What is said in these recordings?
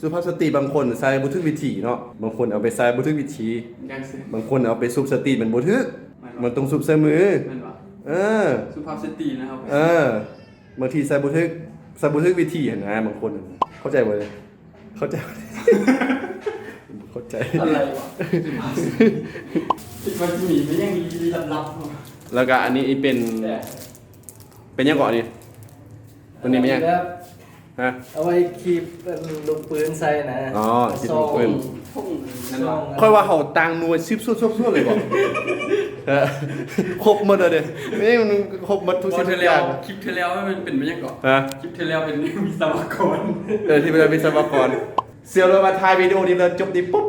ສຸພາບສະຕີບາງຄົນໃສ່ບໍ່ຖືກວິທີເນາະ, ບາງຄົນເອົາໄປໃສ່ບໍ່ຖືກວິທີ, ຈັ່ງຊີ້ ບາງຄົນເອົາໄປສູບສະຕີບມັນບໍ່ຖືກ, ແມ່ນບໍ່? ມັນຕ້ອງສູບໃສ່ມື. ແມ່ນບໍ່? ເອີ ສຸພາບສະຕີນະເຮົາ ເອີ ບາງທີໃສ່ບໍ່ຖືກ ໃສ່ບໍ່ຖືກວິທີຫັ້ນນະ ບາງຄົນ. ເຂົ້າໃຈບໍ່? ເຂົ້າໃຈ ເຂົ້າໃຈ ອະໄລວະ? ຄິດວ່າຊິມີແມ່ນຫຍັງລີ້ໆລັບໆ. ແລ້ວກະອັນນີ້ເປັນ ເປັນຫຍັງເກາະອັນນີ້? ຕົວນີ້ແມ່ນຫຍັງ? ແບບ ຮະ? ເອົາໄວ້ຄີບອັນລູກປືນໃສ່ນະ. ອໍ ຄີບລູກປືນ. ຂ້ອຍວ່າເຮົາຕ່າງໜ່ວຍສືບສວນສອບສວນເລີຍບໍ່? ເອີ ຄົບໝົດແລ້ວເດ້. ແມ່ນ ຄົບໝົດທຸກສິ່ງທຸກຢ່າງ. ຄລິບທີ່ແລ້ວມັນເປັນຫຍັງເກາະ? ຮະ? ຄລິບທີ່ແລ້ວເປັນວິສະວະກອນ. ເອີ ທີ່ເປັນວິສະວະກອນ. ເຊື່ອເລີຍວ່າຖ່າຍວິດີໂອນີ້ແລ້ວຈົບນີ້ປຸບ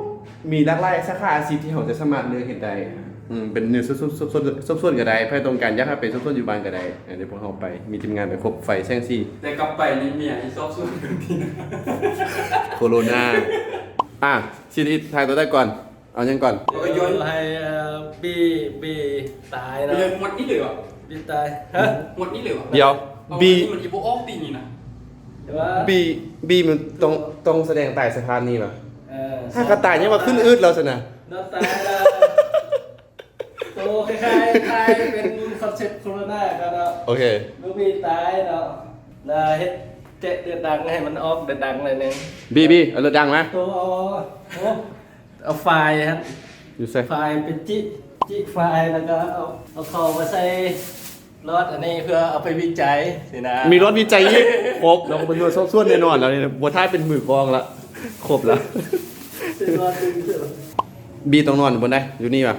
ມີຫຼາກຫຼາຍສາຂາອາຊີບທີ່ເຮົາຈະສາມາດເລືອກເຮັດໄດ້. ອືມ ເປັນໜ່ວຍສອບສວນ ສອບສວນ ສອບສວນກໍໄດ້, ໃຜຕ້ອງການຢາກໃຫ້ໄປສອບສວນຢູ່ບ້ານກໍໄດ້. ເອີ ດຽວພວກເຮົາໄປ ມີທີມງານໄປຄົບໄຟແສງສີ. ແຕ່ກັບໄປນີ້ເມຍຊິສອບສວນເລື່ອງທີ່ ໂຄໂຣນາ. ອ່ະ ຊິໄດ້ຖ່າຍຕົວໃດກ່ອນ? ເອົາຫຍັງກ່ອນ? ເອົາຍ້ອນ ໃຫ້ ເອີ ບີ ບີຕາຍເນາະ. ໝົດນີ້ເລີຍຫວາ? ບີຕາຍ. ຮະ? ໝົດນີ້ເລີຍຫວາ? ດຽວ ບີ ມັນຊິບໍ່ອອກປີນີ້ນະ. ແຕ່ວ່າ ບີ ບີມັນຕ້ອງ ຕ້ອງສະແດງຕາຍສະພາບນີ້ຫວາ? ເອີ ຖ້າກະຕາຍຍັງວ່າຂຶ້ນອືດແລ້ວຊັ້ນນະ. ນອນຕາຍແລ້ວ ໂຕຄ້າຍໆ ຄ້າຍເປັນຄອນເຊັບໂຄໂຣນາກັນເນາະ. ໂອເຄ ລູກບີຕາຍເນາະ ລະເຮັດແຈະເລືອດດັງໃຫ້ມັນອອກເລືອດດັງໜ້ອຍໜຶ່ງ. ບີ ບີ ເອົາເລືອດດັງມາ. ໂຕ ເອົາ ໂອ້ ເອົາຝ້າຍຫັ້ນ ຢູ່ໃສ? ຝ້າຍໄປຈິ ຈິຝ້າຍ ແລ້ວກໍເອົາ ເອົາເຂົ້າມາໃສ່ຫຼອດອັນນີ້ ເພື່ອເອົາໄປວິໄຈຊີ້ນະ. ມີຫຼອດວິໄຈອີກ? ຄົບ ລອງເບິ່ງ ສອບສວນແນ່ນອນແລ້ວນີ້ ບໍ່ຖ້າເປັນມືກອງລະ ຄົບລະ. ບີຕ້ອງນອນຢູ່ບ່ອນໃດ? ຢູ່ນີ້ຫວາ?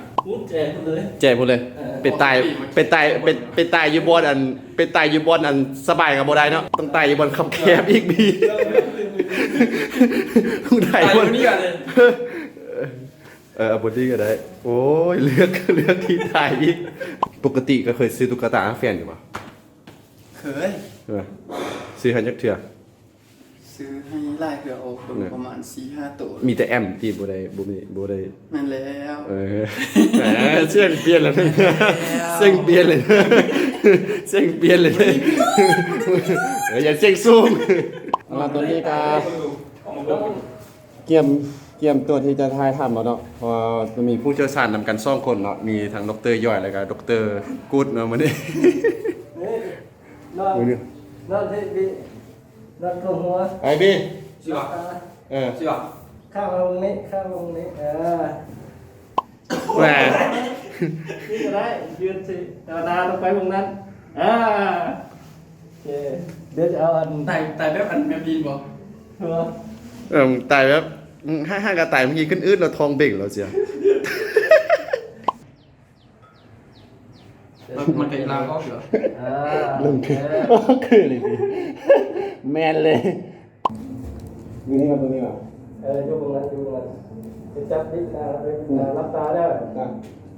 ແຈະພຸ້ນເລີຍ ແຈະພຸ້ນເລີຍ. ເອີ ໄປຕາຍ ໄປຕາຍ ໄປ ໄປຕາຍຢູ່ບ່ອນອັນ ໄປຕາຍຢູ່ບ່ອນອັນສະບາຍກໍບໍ່ໄດ້ເນາະ ຕ້ອງຕາຍຢູ່ບ່ອນຄັບແຄບອີກບີ. ໄດ້ ຕາຍຢູ່ບ່ອນນີ້ກໍໄດ້. ເອີ ເອົາບ່ອນນີ້ກໍໄດ້. ໂອ້ຍ ເລືອກ ເລືອກທີ່ຕາຍອີກ. ປົກກະຕິກໍເຄີຍຊື້ຕຸກກະຕາໃຫ້ແຟນຢູ່ບໍ່? ເຄີຍ. ເອີ ຊື້ໃຫ້ຈັກເທື່ອ? ຊື້ໃຫ້ຫຼາຍເທື່ອ ອອກເບິ່ງ ເອີ ປະມານສີ່ຫ້າໂຕ. ມີແຕ່ແອມຕິ ບໍ່ໄດ້ ບໍ່ມີ ບໍ່ໄດ້. ແມ່ນແລ້ວ. ເອີ ສຽງປ່ຽນແລ້ວ ແມ່ນແລ້ວ ສຽງປ່ຽນເລີຍ ສຽງປ່ຽນເລີຍ. ເອີ ຢ່າສຽງສູງ. ມາຕົວນີ້ກະ ກຽມ ກຽມຕົວທີ່ຈະຖ່າຍທຳເນາະ ເພາະວ່າຈະມີຜູ້ຊ່ຽວຊານນຳກັນສອງຄົນເນາະ ມີທັງດັອກເຕີຢອຍ ແລ້ວກະດັອກເຕີກູດເນາະມື້ນີ້. ນອນ ນອນເທະບີ ນອນກົມຫົວ ໄປບີ. ຊິວ່າ ເອີ ຊິວ່າ ຂ້າງລົງນີ້ ຂ້າງລົງນີ້ ເອີ. ແໝ່ ນີ້ກໍໄດ້ ຢືນຊິ ແຕ່ວ່າໜ້າຕ້ອງໄປເບິ່ງນັ້ນ. ອ່າ ໂອເຄ ດຽວຈະເອົາອັນ ຕາຍ ຕາຍແບບອັນແມ່ບີນບໍ່? ເອີ ເອີ ຕາຍແບບ ຫາ ຫາກະຕາຍເມື່ອກີ້ ຂຶ້ນອືດແລ້ວ ທ້ອງເບັ່ງແລ້ວເສຍ. ມັນ ມັນກໍອີລາວອອກຢູ່. ອ່າ ລົງ ເອີ ຄືເລີຍ ແມ່ນເລີຍ. ຢູ່ນີ້ມາ ຕົງນີ້ມາ ເອີ ຢູ່ເບິ່ງນັ້ນ ຢູ່ເບິ່ງນັ້ນ ຈະຈັບດິ ອ່າ ເອີ ອ່າ ຫຼັບຕາເດີ.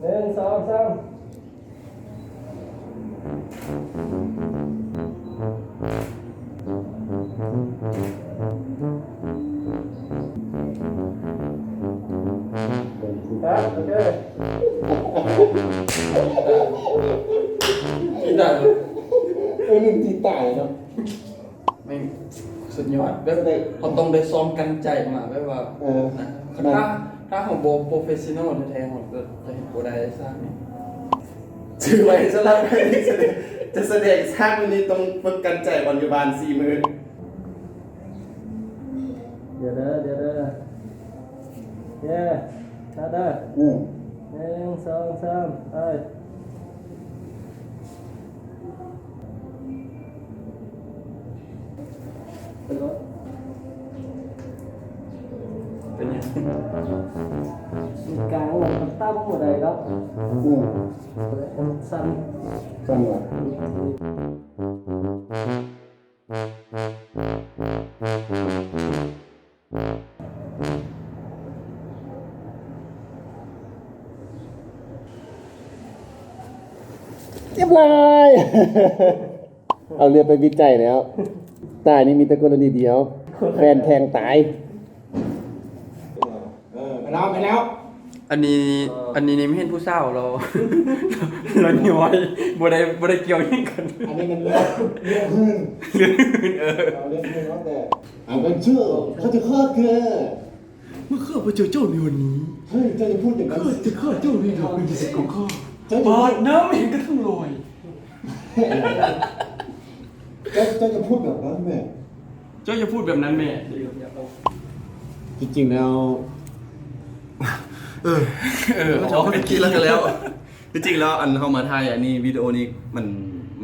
ໜຶ່ງ ສອງ ສາມ. ຄັບ ໂອເຄ ກິນໄດ້ບໍ່? ເອີ ລືມຕີຕາຍເນາະ. ແມ່ງສຸດຍອດ ແບບເຮົາຕ້ອງໄດ້ຊ້ອມກັ້ນໃຈມາ ແບບວ່າ ເອີ ນະ ຖ້າ ຖ້າເຮົາບໍ່ໂປຣເຟສຊີນໍແທ້ໆ ເຮົາຈະ ຈະເຮັດບໍ່ໄດ້ຊາກນີ້. ຈື່ໄວ້ສຳລັບໃຜທີ່ຈະ ຈະສະແດງຊາກນີ້ ຕ້ອງຝຶກກັ້ນໃຈກ່ອນຢູ່ບ້ານສີ່ມື້. ດຽວເດີ ດຽວເດີ ເຢ້ ຊາເດີ. ອືມ ໜຶ່ງ ສອງ ສາມ ໄປ. ເປັນຫຍັງ? ກາງມັນຕ່ຳບໍ່ໄດ້ດອກ. ອືມ ມັນສັ່ນ ສັ່ນຫວາ? ຮຽບຮ້ອຍ ເອົາເລືອດໄປວິໄຈແລ້ວ. ຕາຍນີ້ມີແຕ່ກໍລະນີດຽວ ແຟນແທງຕາຍ. ເອີ ໄປແລ້ວ ໄປແລ້ວ. ອັນນີ້ ເອີ ອັນນີ້ນີ້ແມ່ນຜູ້ສາວລາວ ລາວຍ້ອຍ ບໍ່ໄດ້ ບໍ່ໄດ້ກ່ຽວຫຍັງກັນ. ອັນນີ້ມັນເລື່ອງ ເລື່ອງຫຶ່ງ ເລື່ອງຫຶ່ງ ເອີ ເລື່ອງຫຶ່ງເນາະ ແຕ່ ອາເວັນເຈີ ຂ້າຈະຂ້າແກ ເມື່ອຂ້າໄປເຈີເຈົ້າໃນວັນນີ້ ເຮີ້ຍ ເຈົ້າຢ່າພູດຢ່າງນັ້ນ ຂ້າຈະຂ້າເຈົ້າໃນດອກເປັນທີ່ສຸດຂອງຂ້າ ເຈົ້າຢ່າ ບາດນ້ຳແຫ້ງກະທັງລອຍ. ເຈົ້າ ເຈົ້າຢ່າພູດແບບນັ້ນແມ່ ເຈົ້າຢ່າພູດແບບນັ້ນແມ່. ທີ່ຈິງແລ້ວ ເອີ ເອີ ເອົາ ເມື່ອກີ້ແລ້ວກະແລ້ວ ທີ່ຈິງແລ້ວ ອັນເຮົາມາຖ່າຍອັນນີ້ ວິດີໂອນີ້ ມັນ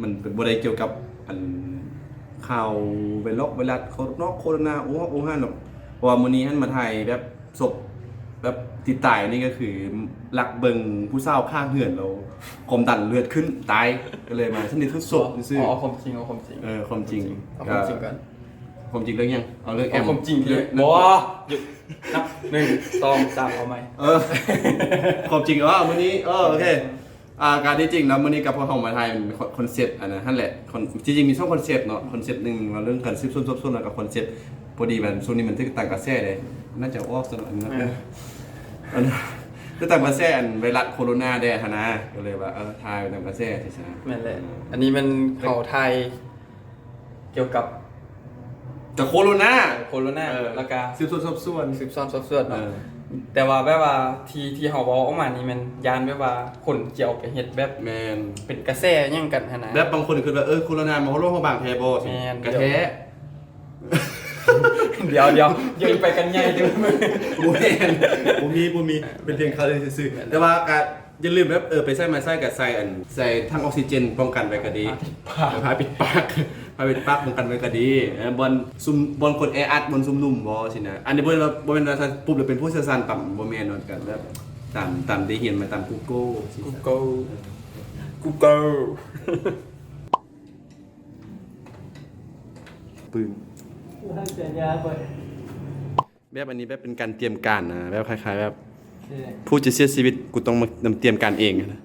ມັນບໍ່ໄດ້ກ່ຽວກັບ ອັນ ຂ່າວໄວລັອກໄວຣັສ ໂຄນອກໂຄໂຣນາ ໂອ້ ໂອ້ຫັ້ນດອກ ເພາະວ່າມື້ນີ້ຫັ້ນມາຖ່າຍແບບສົບ ແບບທີ່ຕາຍນີ້ກະຄືລັກເບິ່ງຜູ້ສາວຂ້າງເຮືອນ ແລ້ວຄວາມດັນເລືອດຂຶ້ນຕາຍ ກະເລີຍມາສະໜິດທຸດສົບຊື່ໆ. ເອົາຄວາມຈິງ ເອົາຄວາມຈິງ ເອີ ຄວາມຈິງ ເອົາຄວາມຈິງກ່ອນ. ຄວາມຈິງເລື່ອງຫຍັງ? ເອົາເລື່ອງແອມ ເອົາຄວາມຈິງ ເລື່ອງ ບໍ່ ນັບ ໜຶ່ງ ສອງ ສາມ ເອົາໃໝ່ ເອີ ຄວາມຈິງ ເອີ ມື້ນີ້ ເອີ ໂອເຄ ອ່າ ກະທີ່ຈິງແລ້ວມື້ນີ້ກະພວກເຮົາມາຖ່າຍເປັນຄອນ ຄອນເຊັບອັນນັ້ນຫັ້ນແຫຼະ ຄອນ ທີ່ຈິງມີສອງຄອນເຊັບເນາະ ຄອນເຊັບໜຶ່ງວ່າເລື່ອງການສືບສວນສອບສວນ ແລ້ວກະຄອນເຊັບ ພໍດີວ່າຊ່ວງນີ້ມັນຖືກຕາມກະແສເດ້ ໜ້າຈະອອກຊັ້ນ ອັນນັ້ນ ເອີ ອັນນັ້ນ ຄືຕາມກະແສອັນໄວຣັສໂຄໂຣນາແດ່ຫັ້ນນະ ກະເລີຍວ່າ ເອີ ຖ່າຍໄປຕາມກະແສຊື່ໆ. ແມ່ນແຫຼະ ເອີ ອັນນີ້ແມ່ນເຮົາຖ່າຍ ກ່ຽວກັບ ກະໂຄໂຣນາ ໂຄໂຣນາ ເອີ ແລ້ວກະສືບສວນສອບສວນ ສືບສວນສອບສວນເນາະ ເອີ ແຕ່ວ່າແບບວ່າທີ່ ທີ່ເຮົາເວົ້າອອກມານີ້ແມ່ນຢ້ານແບບວ່າຄົນຈະເອົາໄປເຮັດແບບ ແມ່ນ ເປັນກະແສຫຍັງກັນຫັ້ນນະ ແບບບາງຄົນຄິດວ່າ ເອີ ໂຄໂຣນາມາຮອດໂລກເຮົາບາງແທ້ບໍ່? ແມ່ນ ກະແທ້ ດຽວ ດຽວ ດຽວ ຢ່າໄປກັນໃຫຍ່ເດີ ບໍ່ແມ່ນ ບໍ່ມີ ບໍ່ມີ ເປັນພຽງຂ່າວເລື່ອງຊື່ໆ ແຕ່ວ່າກະ ຢ່າລືມແບບ ເອີ ໄປໃຊ້ມາໃຊ້ກະໃສ່ອັນ ໃສ່ຖັງອອກຊີເຈນປ້ອງກັນໄວ້ກະດີ ຜ້າປິດປາກ ຜ້າປິດປາກ ຜ້າປິດປາກປ້ອງກັນໄວ້ກະດີ ເອີ ບ່ອນຊຸມ ບ່ອນຄົນແອອັດ ບ່ອນຊຸມນຸມບໍ່ຊີ້ນະ ອັນນີ້ບໍ່ແມ່ນວ່າ ບໍ່ແມ່ນວ່າຊັ້ນປຸບແລ້ວເປັນຜູ້ຊ່ຽວຊານ ບໍ່ແມ່ນວ່າກັນ ແບບຕາມ ຕາມທີ່ຮຽນມາຕາມກູໂກ ກູໂກ ກູໂກ ປຶ້ມ ແບບອັນນີ້ແບບເປັນການຕຽມການນະ ແບບຄ້າຍໆແບບ ເອີ ຜູ້ຈະເສຍຊີວິດ ກູຕ້ອງມາຕຽມການເອງນະ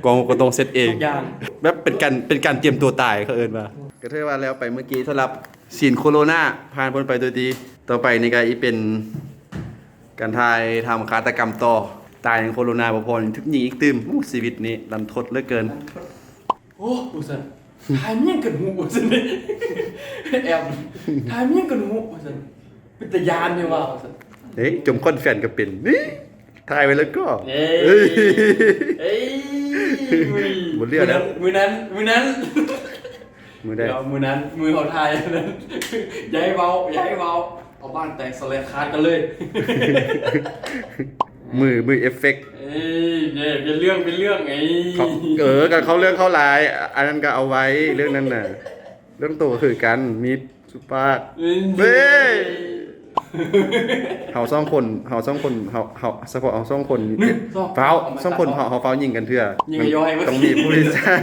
ກອງກູຕ້ອງເຊັດເອງ ທຸກຢ່າງ ແບບເປັນການ ເປັນການຕຽມຕົວຕາຍ ເຂົາເອີ້ນວ່າ ກະຖືວ່າແລ້ວໄປມື້ກີ້ ສຳລັບຊີນໂຄໂຣນາ ຜ່ານພົ້ນໄປໂດຍດີ ຕໍ່ໄປນີ້ກະອີກເປັນການຖ່າຍທຳຄາດຕະກຳຕໍ່ ຕາຍໂຄໂຣນາບໍ່ພໍ ຖືກຍິງອີກຕື່ມ ໂອ້ ຊີວິດນີ້ລັນທົດເຫຼືອເກີນ. ໂອ້ ວ່າຊັ້ນ ຖ່າຍແມ່ນຫຍັງກັນຫູ ວ່າຊັ້ນ ແອມ ຖ່າຍແມ່ນຫຍັງກັນຫູ ວ່າຊັ້ນ ເປັນຕາຢ້ານແທ້ວ່າ ວ່າຊັ້ນ ເອີຍ ຈົມຄອນແຟນກະເປັນ ນີ້ ຖ່າຍໄວ້ແລ້ວກໍ ເອີຍ ເອີຍ ບໍ່ເຫຼືອແລ້ວ ມື້ນັ້ນ ມື້ນັ້ນ ມື້ໃດ? ດຽວມື້ນັ້ນ ມື້ເຮົາຖ່າຍນັ້ນ ຢ່າໃຫ້ເວົ້າ ຢ່າໃຫ້ເວົ້າ ເອົາບ້ານແຕກສະແລກຂາດກັນເລີຍ ມື ມືເອັບເຟັກ ເອີຍ ເປັນເລື່ອງ ເປັນເລື່ອງ ເອີຍ ເອີ ກະເຂົ້າເລື່ອງເຂົ້າລາຍ ອັນນັ້ນກະເອົາໄວ້ ເລື່ອງນັ້ນນະ ເລື່ອງໂຕກະຄືກັນ ມີດ ສຸປາກ ເອີຍ ເອີຍ ເຮົາສອງຄົນ ເຮົາສອງຄົນ ເຮົາ ເຮົາ ສະເພາະເຮົາສອງຄົນ ໜຶ່ງ ສອງ ຟ້າວ ເອົາມາ ສອງຄົນ ຕັດອອກ ເຮົາ ເຮົາຟ້າວຍິງກັນເທື່ອ ຍິງ ມັນ ໄອ້ຍ້ອຍ ຕ້ອງມີຜູ້ທີສາມ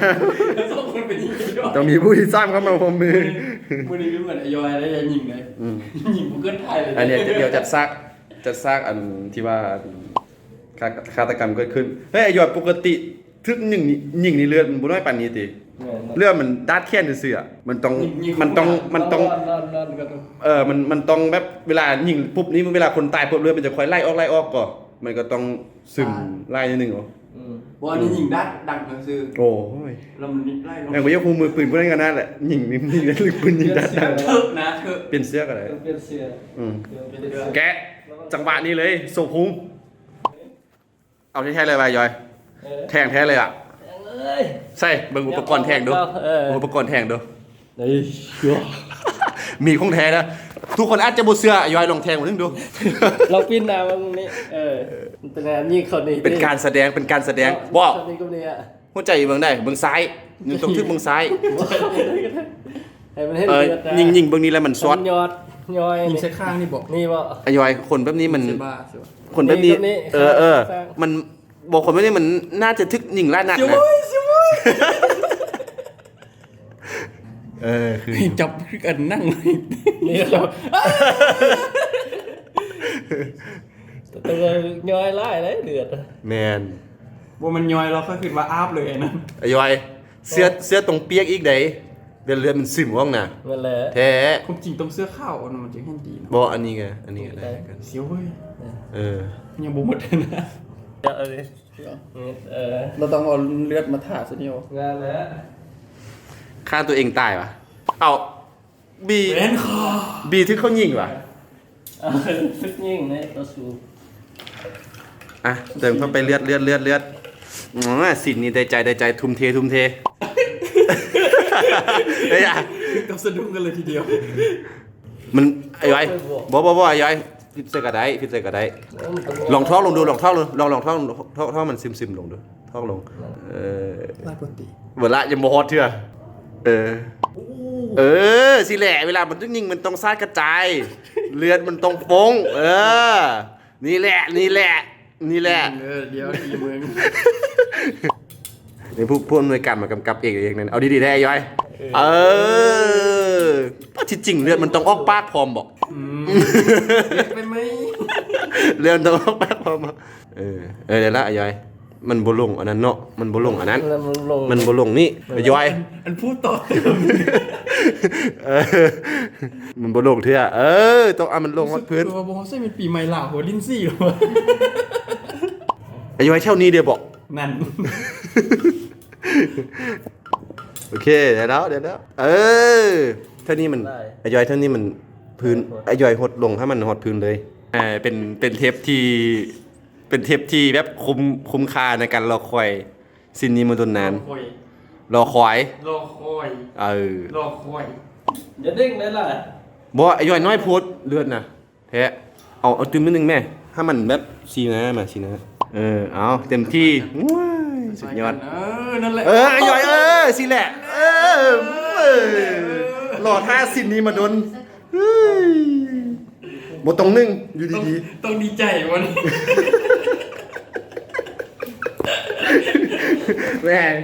ສອງຄົນໄປຍິງໄອ້ຍ້ອຍ ຕ້ອງມີຜູ້ທີສາມເຂົ້າມາຮ່ວມມື ມື້ນີ້ຄືເໝືອນໄອ້ຍ້ອຍແລ້ວ ຢ່າຍິງເລີຍ ອືມ ຍິງບໍ່ເກີນໄທເລີຍ ອັນນີ້ດຽວຈັດສາກ ຈັດສາກອັນທີ່ວ່າ ຄາ ຄາດຕະກຳເກີດຂຶ້ນ ເຮີ້ຍ ໄອ້ຢອດ ປົກກະຕິຖືກຍິງນີ້ ຍິງນີ້ເລືອດມັນບໍ່ນ້ອຍປານນີ້ຕິ? ແມ່ນ ເລືອດມັນດາດແຂນຊື່ໆ ມັນຕ້ອງ ຍິງ ມັນຕ້ອງ ມັນຕ້ອງ ນອນ ນອນ ນອນ ເອີ ມັນ ມັນຕ້ອງແບບ ເວລາຍິງປຸບນີ້ ເວລາຄົນຕາຍປຸບ ເລືອດມັນຈະຄ່ອຍໄຫຼອອກ ໄຫຼອອກກໍ ມັນກໍຕ້ອງຊຶມ ອ່າ ຫຼາຍໜ້ອຍໜຶ່ງເນາະ ອືມ ບໍ່ ອັນນີ້ຍິງດາດດັງຊື່ໆ ໂອ້ຍ ແລ້ວມັນໄຫຼອອກ ແມ່ນບໍ່ຢາກຮູ້ມືປືນຜູ້ນັ້ນກໍນັ້ນແຫຼະ ຍິງ ຍິງ ຍິງປືນຍິງດາດດັງ ເທີກນະ ເທີກ ປ່ຽນເສື້ອກໍໄດ້ ເອີ ປ່ຽນເສື້ອ ອືມ ເອີ ປ່ຽນເສື້ອ ແກະ ຈັງຫວະນີ້ເລີຍ ໂຊະພຸງ ເອົາແທ້ໆເລີຍວ່າຢອຍ ເອີ ແທງແທ້ເລີຍອະ ແທງເລີຍ ໃສ່ເບິ່ງອຸປະກອນແທງດູ ເອີ ອຸປະກອນແທງດູ ເອີຍ ມີຂອງແທ້ນະ ທຸກຄົນອາດຈະບໍ່ເຊື່ອ ຢອຍລອງແທງເບິ່ງດູ ລອງປິ່ນໜ້າເບິ່ງນີ້ ເອີ ເປັນແນວຍິງເຂົ້ານີ້ ເປັນການສະແດງ ເປັນການສະແດງ ເນາະ ບໍ່ ເຂົ້ານີ້ກໍນີ້ອະ ຫົວໃຈເບິ່ງໄດ້ ເບິ່ງຊ້າຍ ຍິງຕົກຖືກເບິ່ງຊ້າຍ ໃຫ້ມັນເຫັນ ເອີ ເລືອດນະ ຍິງ ຍິງເບິ່ງນີ້ແລ້ວມັນຊອດ ມັນຍອດ ຍ້ອຍ ຍິງໃສ່ຂ້າງນີ້ບໍ? ນີ້ບໍ? ອາຍອຍ ຄົນແບບນີ້ມັນ ໃສ່ບ່າ ໃສ່ບ່າ ຄົນແບບນີ້ ນີ້ ເອີ ເອີ ມັນ ບໍ່ ຄົນແບບນີ້ມັນໜ້າຈະຖືກຍິງຫຼາຍນັດນະ ເອີ ຄື ຈັບຄືກັນນັ່ງ ນີ້ ແຕ່ວ່າຍ້ອຍຫຼາຍເດ້ເລືອດ ແມ່ນ ບໍ່ແມ່ນຍ້ອຍ ເຮົາຄິດວ່າອາບເລີຍອັນນັ້ນ ອາຍອຍ ເສື້ອ ເສື້ອຕ້ອງປຽກອີກໃດ ເວລາເລືອດມັນຊຶມອອກນະ ແມ່ນແຫຼະ ແທ້ ຄວາມຈິງຕ້ອງເສື້ອຂາວ ອັນນັ້ນມັນຈຶ່ງເຫັນດີນະ ບໍ່ ອັນນີ້ກະ ອັນນີ້ກະໄດ້ຄືກັນ ສຽວເວີຍ ເອີ ຍັງບໍ່ໝົດນະ ເອີ ເອີ ເຮົາຕ້ອງເອົາເລືອດມາທາຊະນີ້. ງາມແລ້ວ ຂ້າຕົວເອງຕາຍຫວາ? ເອົາ ບີ ແມ່ນຂ້າ ບີຖືກເຂົາຍິງຫວາ? ເອີ ຖືກຍິງໃນຕໍ່ສູ້. ອ່ະ ເຕີມເຂົ້າໄປເລືອດ ເລືອດ ເລືອດ ເລືອດ. ອໍ ຊິນນີ້ໄດ້ໃຈ ໄດ້ໃຈ ທຸ່ມເທ ທຸ່ມເທ. ເອີຍ ອະ ເຖິງກັບສະດຸ້ງກັນເລີຍທີດຽວ. ມັນ ອ້າຍຢອຍ ບໍ່ ບໍ່ ບໍ່ ອ້າຍຢອຍ ພິດໃສ່ກໍໄດ້ ພິດໃສ່ກໍໄດ້. ເອີ ມັນກໍບໍ່ ລອງທອກລົງດູ ລອງທອກລົງ ລອງ ລອງທອກ ທອກ ທອກມັນຊຶມໆລົງດູ ທອກລົງ. ເອີ ຫຼາຍໂພດຕິ ເວລາຍັງບໍ່ຮອດເທື່ອ. ເອີ ເອີ ຊີ້ແຫຼະ ເວລາມັນຕ້ອງຍິງ ມັນຕ້ອງສາດກະຈາຍ ເລືອດມັນຕ້ອງຟົ້ງ. ເອີ ນີ້ແຫຼະ ນີ້ແຫຼະ ນີ້ແຫຼະ. ເອີ ດຽວທີມຶງ ນີ້ຜູ້ ຜູ້ອຳນວຍການມາກຳກັບເອງ ເອງນັ້ນ. ເອົາດີໆໄດ໋ ອ້າຍຢອຍ. ເອີ ເອີ ທີ່ຈິງເລືອດມັນຕ້ອງອອກປາກພ້ອມບໍ? ອືມ ເລັກໄປໄໝ? ເລືອດມັນຕ້ອງອອກປາກພ້ອມບໍ? ເອີ ເອີ ໄດ້ລະ ອ້າຍຢອຍ. ມັນບໍ່ລົງອັນນັ້ນເນາະ ມັນບໍ່ລົງອັນນັ້ນ ມັນບໍ່ລົງນີ້ ອ້າຍຢອຍ. ອັນ ອັນຜູ້ຕໍ່ເຕີມ ເອີ ມັນບໍ່ລົງເທື່ອ. ເອີ ຕ້ອງເອົາມັນລົງຮອດພື້ນ. ຄືວ່າບໍ່ໃຊ້ແມ່ນປີໃໝ່ລາວ ຫົວລິ້ນສີ່ແລ້ວ. ອ້າຍຢອຍ ແຖວນີ້ເດ້ບໍ? ນັ້ນ ໂອເຄ ໄດ້ແລ້ວ ໄດ້ແລ້ວ. ເອີ ເທົ່ານີ້ມັນ ໄດ້ ອ້າຍຢອຍ ເທົ່ານີ້ມັນພື້ນ ໄດ້ ອ້າຍຢອຍຫົດລົງໃຫ້ມັນຮອດພື້ນເລີຍ. ເອີ ເປັນ ເປັນເທບທີ່ ເປັນເທບທີ່ແບບຄຸ້ມ ຄຸ້ມຄ່າໃນການລໍຄອຍ. ຊິນນີ້ມາດົນນານ ລໍຄອຍ ລໍຄອຍ ລໍຄອຍ ເອີ ລໍຄອຍ. ຢ່າເດ້ງໄດ້ຫຼາຍ ບໍ່ ອ້າຍຢອຍ ນ້ອຍໂພດ ເລືອດນະ. ແທ້ ເອົາ ເອົາຕື່ມໜຶ່ງແມ້ ໃຫ້ມັນແບບຊີ້ໜ້າມາ ຊີ້ໜ້າ. ເອີ ເອົາເຕັມທີ່. ໂອ້ຍ ສຸດຍອດ. ເອີ ນັ້ນແຫຼະ. ເອີ ອ້າຍຢອຍ ເອີ ຊີ້ແຫຼະ. ເອີ ລໍຖ້າຊິນນີ້ມາດົນ. ເຮີ້ຍ ບໍ່ຕ້ອງໜຶ່ງ ຢູ່ດີໆ ຕ້ອງ ຕ້ອງດີໃຈບໍ່ນີ້? ແມ່ນ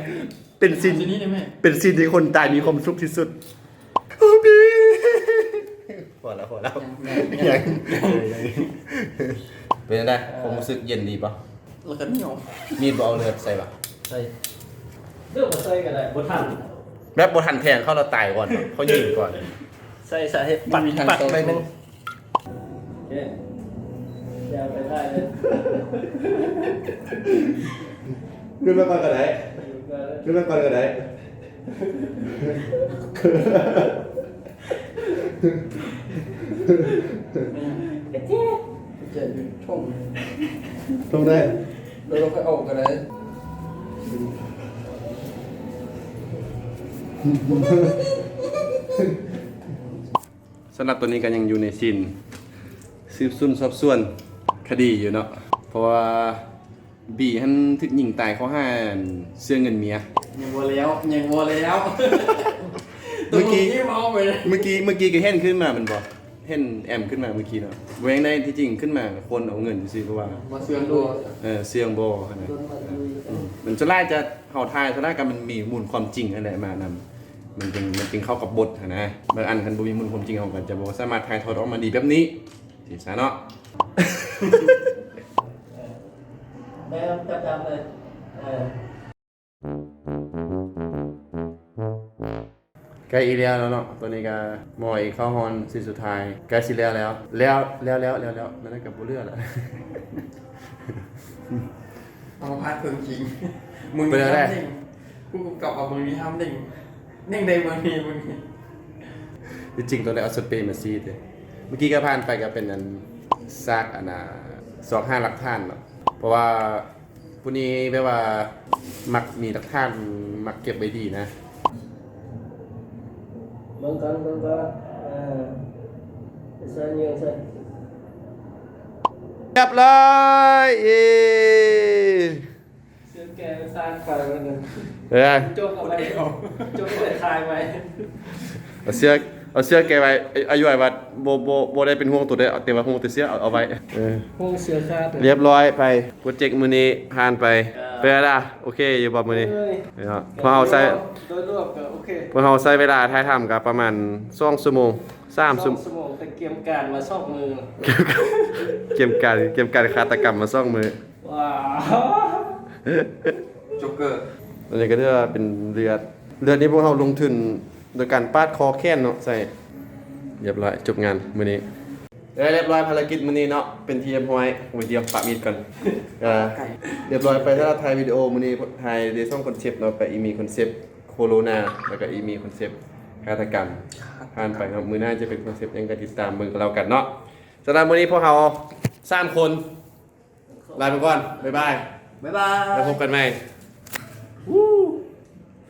ເປັນຊີນ ເປັນຊີນທີ່ຄົນຕາຍມີຄວາມສຸກທີ່ສຸດ. ພໍແລ້ວ ພໍແລ້ວ. ຍັງ ຍັງ ເປັນຈັ່ງໃດ? ຄວາມຮູ້ສຶກເຢັນດີບໍ່? ແລ້ວກໍໜຽວ. ມີດບໍ່ເອົາເລືອດໃສ່ຫວາ? ໃສ່ ເລືອດບໍ່ໃສ່ກໍໄດ້ ບໍ່ທັນ ແບບບໍ່ທັນແທງເຂົາ ລາວຕາຍກ່ອນ ເຂົາຍິງກ່ອນ. ໃສ່ສາເຮັດປັດ ປັດໄປໜຶ່ງ. ໂອເຄ ຢ່າໄປຖ່າຍເລີຍ. ຂຶ້ນມາກ່ອນກໍໄດ້ ຂຶ້ນມາກ່ອນກໍໄດ້. ເຈັບຢູ່ ຊົງ ຊົງໄດ້ ແລ້ວເຮົາຄ່ອຍອອກກໍໄດ້. ສຳລັບຕອນນີ້ກໍຍັງຢູ່ໃນຊີນສືບສວນສອບສວນຄະດີຢູ່ເນາະ ເພາະວ່າ ບີຫັ້ນຖືກຍິງຕາຍເຂົ້າຫາເສື້ອເງິນເມຍ. ຍັງບໍ່ແລ້ວ ຍັງບໍ່ແລ້ວ. ເມື່ອກີ້ ເມື່ອກີ້ ເມື່ອກີ້ກໍເຫັນຂຶ້ນມາແມ່ນບໍ່? ເຫັນແອມຂຶ້ນມາເມື່ອກີ້ເນາະ. ບໍ່ແມ່ນໃດ ທີ່ຈິງຂຶ້ນມາຄົນເອົາເງິນຊື່ໆ ເພາະວ່າ ມາເຊື່ອງບໍ່ ເອີ ເຊື່ອງບໍ່ຫັ້ນນະ. ອືມ ມັນສ່ວນຫຼາຍຈະ ເຮົາຖ່າຍສ່ວນຫຼາຍກໍມັນມີມູນຄວາມຈິງຫັ້ນແຫຼະມານຳ ມັນຈຶ່ງ ມັນຈຶ່ງເຂົ້າກັບບົດຫັ້ນນະ. ບາງອັນຄັນບໍ່ມີມູນຄວາມຈິງ ເຮົາກໍຈະບໍ່ສາມາດຖ່າຍທອດອອກມາດີແບບນີ້. ຊິຊະເນາະ ແມ່ນ ຈັບໆເລີຍ ເອີ ໃກ້ອີກແລ້ວເນາະ. ຕອນນີ້ກໍໝໍອີກເຂົ້າຮອນຊິນສຸດທ້າຍ ໃກ້ຊິແລ້ວແລ້ວ ແລ້ວ ແລ້ວ ແລ້ວ ແລ້ວ ແລ້ວ ນັ້ນກໍບໍ່ເຫຼືອແລ້ວ. ເອົາພາດເພິ່ງຄິງ ມຶງ ເປັນແນວໃດ? ຜູ້ກຳກັບເອົາເບິ່ງນີ້ຫ້າມເໜັງ ເໜັງໄດ້ເບິ່ງນີ້ ເບິ່ງນີ້. ທີ່ຈິງຕ້ອງໄດ້ເອົາສະເປມາສີດເດ້. ເມື່ອກີ້ກໍຜ່ານໄປກໍເປັນອັນຊາກອັນນ່າ ຊອກຫາຫຼັກຖານເນາະ ເພາະວ່າຜູ້ນີ້ແບບວ່າມັກມີຫຼັກຖານ ມັກເກັບໄວ້ດີນະ. ເບິ່ງກ່ອນ ເບິ່ງກ່ອນ ເອີ ໃສ່ເຫຍື້ອງໃສ່ ຮຽບຮ້ອຍ ເອີ. ເສື້ອແກໄປສ້າງໄຟມັນນະ ເອີ ຈົກເອົາໄວ້ ຈົກເອົາໄວ້ ຖ່າຍໄວ້. ເອົາເສື້ອ ເອົາເສື້ອແກໄວ້ ອາຍຸອ້າຍວ່າບໍ່ ບໍ່ ບໍ່ໄດ້ເປັນຫ່ວງໂຕໃດ ແຕ່ວ່າຫ່ວງແຕ່ເສື້ອ ເອົາ ເອົາໄວ້ ເອີ ຫ່ວງເສື້ອຂາດ. ຮຽບຮ້ອຍໄປ ໂປຣເເຈັກມື້ນີ້ຜ່ານໄປ. ເອີ ເປັນໄງລະ ໂອເຄຢູ່ບໍ່ມື້ນີ້? ເອີຍ ເນາະ ພວກເຮົາໃຊ້ ໂດຍລວມກໍໂອເຄ ພວກເຮົາໃຊ້ເວລາຖ່າຍທຳກໍປະມານສອງຊົ່ວໂມງ ສາມ ສອງຊົ່ວໂມງ ແຕ່ກຽມການມາສອງມື້ ກຽມການ ກຽມການຄາດຕະກຳມາສອງມື້. ວ້າວ ໂຈກເກີ ອັນນີ້ກໍຖືວ່າເປັນເລືອດ ເລືອດນີ້ພວກເຮົາລົງທຶນໂດຍການປາດຄໍແຂນເນາະ ໃສ່ ຮຽບຮ້ອຍ ຈົບງານມື້ນີ້. ແລ້ວຮຽບຮ້ອຍພາລະກິດມື້ນີ້ເນາະ ເປັນທີ່ຮຽບຮ້ອຍ. ໂອ້ຍ ດຽວປະມີດກ່ອນ. ເອີ ຮຽບຮ້ອຍໄປສຳລັບຖ່າຍວິດີໂອມື້ນີ້ ຖ່າຍໄດ້ສອງຄອນເຊັບເນາະ ກະອີມີຄອນເຊັບໂຄໂຣນາ ແລ້ວກະອີມີຄອນເຊັບຄາດຕະກຳ. ຜ່ານໄປເນາະ ມື້ໜ້າຈະເປັນຄອນເຊັບຫຍັງກະຕິດຕາມເບິ່ງກັນແລ້ວກັນເນາະ. ສຳລັບມື້ນີ້ພວກເຮົາສາມຄົນ ລາໄປກ່ອນ ບາຍບາຍ ບາຍບາຍ ແລ້ວພົບກັນໃໝ່.